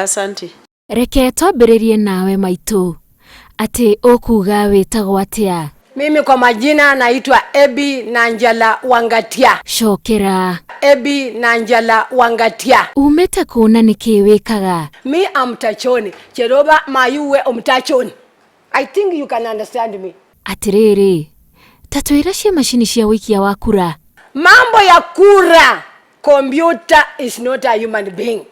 Asante. Reke twambĩrĩrie nawe maitũ, atĩ ũkuga wĩtagwo atĩa? Mimi kwa majina naitwa Ebi Nanjala Wangatia. Cokera. Ebi Nanjala Wangatia. Umĩte kũ na nĩkĩ wĩkaga? Me am Tachoni. Cheroba Mayuwe Omtachoni. I think you can understand me. Atĩrĩrĩ, ta twĩre cia macini cia wĩikia wa kura. Mambo ya kura, computer is not a human being.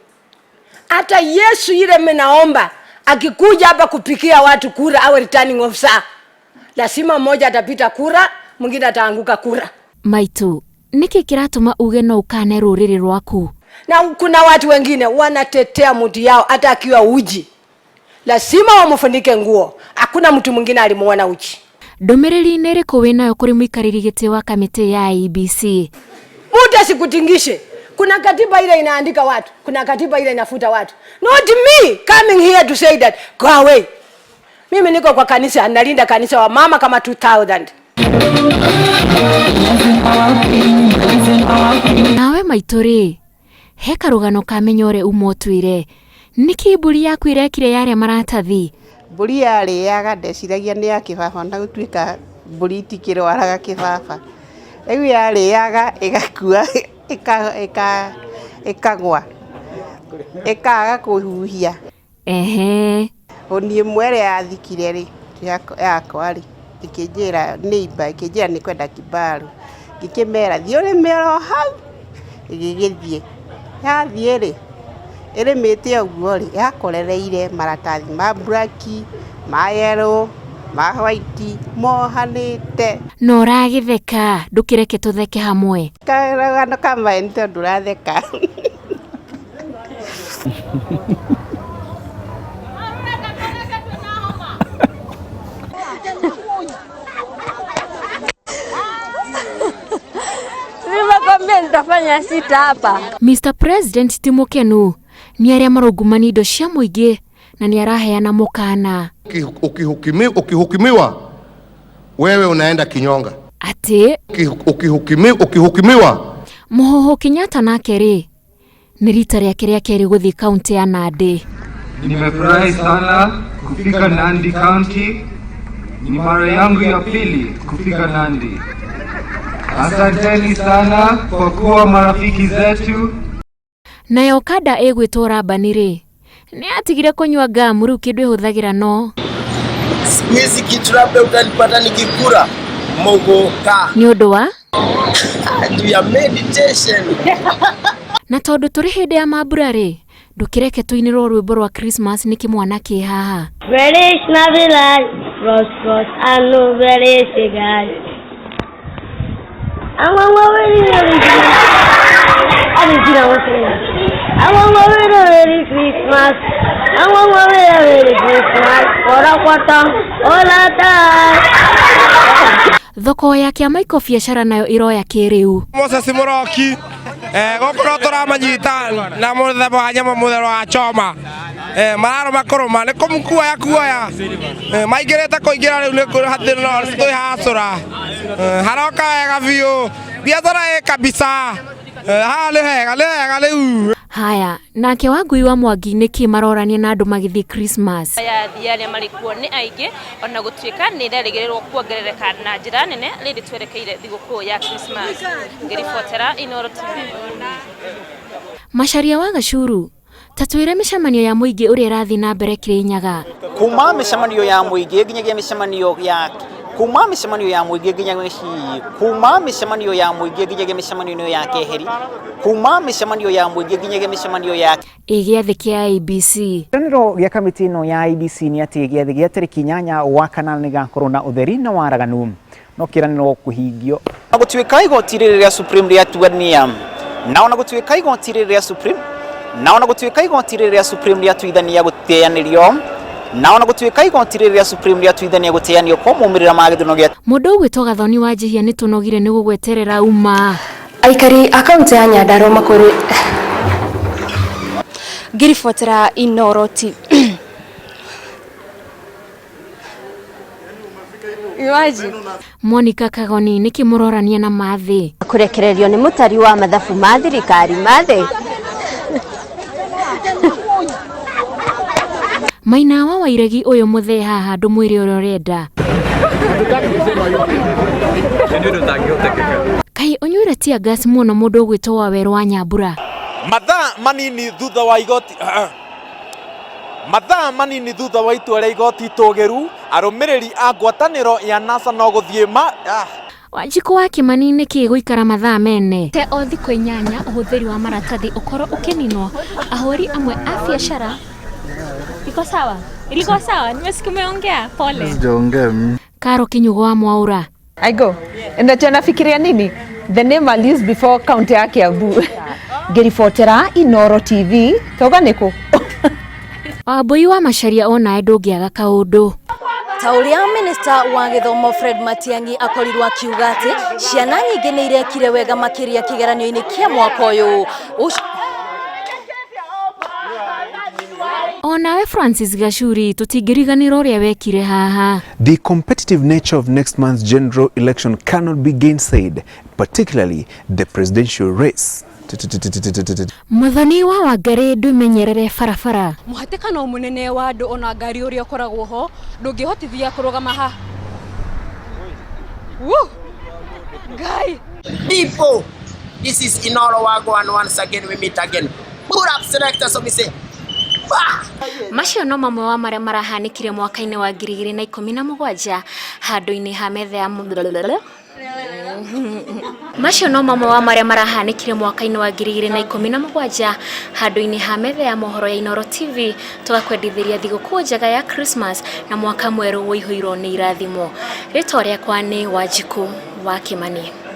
Hata Yesu ile mnaomba akikuja hapa kupikia watu kura awe returning officer, lazima mmoja atapita kura, mwingine ataanguka kura. Maitũ, nĩkĩ kĩratũma uge no ũkane rũrĩrĩ rwaku? Na kuna watu wengine wanatetea mtu yao hata akiwa uji, lazima wamfunike nguo. Hakuna mtu mwingine alimuona uchi. Ndũmĩrĩri nĩ ĩrĩkũ wĩnayo kũrĩ mũikarĩri gĩtĩ wa kamĩtĩ ya IEBC? Mtu asikutingishe. Kuna katiba ile inaandika watu, kuna katiba ile inafuta watu. Not me coming here to say that go away. Mimi niko kwa kanisa, nalinda kanisa wa mama kama 2000. Nawe maitũ rĩ, he karũgano ka menya ũrĩa uma ũtwĩre, nĩkĩ mbũri yaku ĩrekire yarĩa maratathi? Mbũri yarĩaga ndeciragia nĩ ya kĩbaba na gũtuĩka mbũri itikĩrwaraga kĩbaba. Rĩu yarĩaga ĩgakua ĩkagwa ĩkaga kũhuhia. Ehe. Hũni ĩmwe ĩrĩa yathikire rĩ yakwa rĩ ĩkĩnjĩra neighbor ĩkĩnjĩra nĩ kwenda kibaru. Ngĩkĩmera thiĩ ũrĩme oro hau, ĩgĩgĩthiĩ. Yathiĩ rĩ ĩrĩmĩte ũguo rĩ yakorereire maratathi ma black, ma yellow, ma white mohanĩte. Na ũragĩtheka, ndũkĩreke tũtheke hamwe. Karũgano ka maĩ nĩ tondũ ũratheka. Nimekwambia nitafanya sita hapa. Mr President ti mũkenu nĩ arĩa maraungumania indo cia mũingĩ na nĩ araheana mũkana. Ukihukumiwa wewe unaenda kinyonga. Atĩ Ukihukumiwa Mũhũhũ Kenyatta nake rĩ nĩ rita rĩake rĩa kerĩ gũthiĩ kaunti ya Nandi. Nimefurahi sana kufika Nandi County. Ni mara yangu ya pili kufika Nandi. Asanteni sana kwa kuwa marafiki zetu. Nayo kanda ĩgwĩtwo Rabani rĩ nĩ atigire kũnyua ngamu rĩu kĩndũ ĩhũthagĩra no Siku hizi kitu labda utanipata nikikula muguka nĩ ũndũ wa juu ya meditation. Na tondũ tũrĩ hĩndĩ ya mambura rĩ ndũkĩreke tũinĩrwo rwĩmbo rwa Christmas nĩ kĩmwana kĩ haha. Feliz Navidad, prosperous anno felicidad. Merry Christmas. Merry Christmas. Thoko ya Kĩamaiko biacara nayo iroya kĩrĩu. Moses Mũroki gũkũ no tũramanyita na mũthemba wa nyama mũthemba wa choma. Mararũma kũrũma nĩ kũmukuoya kuoya. Maingĩrĩte kũingĩra rĩu nĩ hatirĩ no twĩ hacũra. Haroka wega biũ. Biacara ĩ kabisa. Haha nĩ hega, nĩ hega rĩu. Haya, nake Wangui wa Mwangi nĩkĩ marorania na andũ magĩthiĩ Christmas? Ya athii arĩa marĩ kuo nĩ aingĩ ona gũtuĩka nĩ ĩrerĩgĩrĩrwo kuongerereka na njĩra nene rĩrĩ twerekeire thigũkũ ya Christmas. Ngĩribotera Inooro TV. Macharia wa Gacuru, ta twĩre mĩcemanio ya mũingĩ ũrĩa ĩrathiĩ na mbere Kĩrĩnyaga. Kuma mĩcemanio ya mũingĩ nginyagia mĩcemanio ya kuma mĩcemanio ya mũingĩ nginya kuma mĩcemanio ya mũingĩ nginyagia mĩcemanio ya keheri kuma mĩcemanio ya mũingĩ nginyagia mĩcemanio ya Ĩ gĩathĩ kĩa IEBC. Kĩranĩro gĩa kamĩtĩ ĩno ya IEBC nĩ atĩ gĩathĩ gĩa tarĩki 8 wa kanana nĩ gĩgakorwo na ũtheri na waraganu no kĩranĩro kũhingio. Na gũtuĩka igoti rĩrĩ rĩa Supreme rĩatuania na ona gũtuĩka igoti rĩrĩ rĩa Supreme na ona gũtuĩka igoti rĩrĩ rĩa Supreme rĩatuithania gũteanĩrio na ona gũtuĩka igoti rĩrĩ rĩa Supreme rĩatuithania gũteanio kwa maumĩrĩra ma gĩthurano gĩa Mũndũ ũgwĩtwo Gathoni wa Njihia nĩ tũnogire nĩ gũgweterera uma. Aikari a kaunti ya Nyandarua makũrĩ ngĩribotera Inooro TV. Imagine. Monica Kagoni nĩkĩ mũrorania na Mathĩ? Kũrekererio nĩ mũtari wa mathabu ma thirikari Mathĩ. Maina wa Wairegi ũyũ mũthee haha ndũmwĩre ũrĩa ũrenda. Kaĩ ũnyuire tear gas mũno mũndũ ũgwĩtwo Wawerũ wa Nyambura. Mathaa manini thutha wa igoti Mathaa manini thutha wa itua rĩa igoti itũgĩru, arũmĩrĩri a ngwatanĩro ya NASA no gũthiĩ ma ah. Wanjikũ wa Kĩmani nĩkĩ gũikara mathaa mene? Te o thikũ inyanya ũhũthĩri wa maratathi ũkorwo ũkĩninwo, ahũri amwe a biacara Iko sawa? Ilikuwa sawa? Nimesikia umeongea. Pole. Sijaongea mimi. Karo Kinyugo wa Mwaura. I go. Unajua nafikiria nini? The name I'll use before county ya Kiambu. Ngĩribotera Inoro TV, toga nĩkũ? Wambui wa Macharia onawe ndũngĩaga kaũndũ. Ta ũrĩa minista wa gĩthomo Fred Matiang'i akorirwo akiuga atĩ ciana nyingĩ nĩ irekire wega makĩria kĩgeranio-inĩ kĩa mwaka ũyũ. Onawe Francis Gachuri tũtingĩriganĩrwo ũrĩa wekire haha. The competitive nature of next month's general election cannot be gainsaid, particularly the presidential race. Muthoni wa Wangarĩ ndwĩmenyerere barabara. Mũhatĩkano mũnene wa andũ ona ngari ũrĩa ũkoragwo ho ndũngĩhotithia kũrũgama ha. Woo! Ngai! People, this is Inoro Wagwan once again we meet again. Put up selector so we say bah! Macio no mamwe wa marĩa marahanĩkire mwaka-inĩ wa 2017 handũ-inĩ ha metha ya Macio no mamwe wa marĩa marahanĩkire mwaka-inĩ wa 2017 handũ-inĩ ha metha ya mohoro ya Inoro TV tũgakwendithĩria thigũkũ njega ya Christmas na mwaka mwerũ ũihũirwo nĩ irathimo. Rĩtwa rĩakwa nĩ Wanjikũ wa Kĩmani.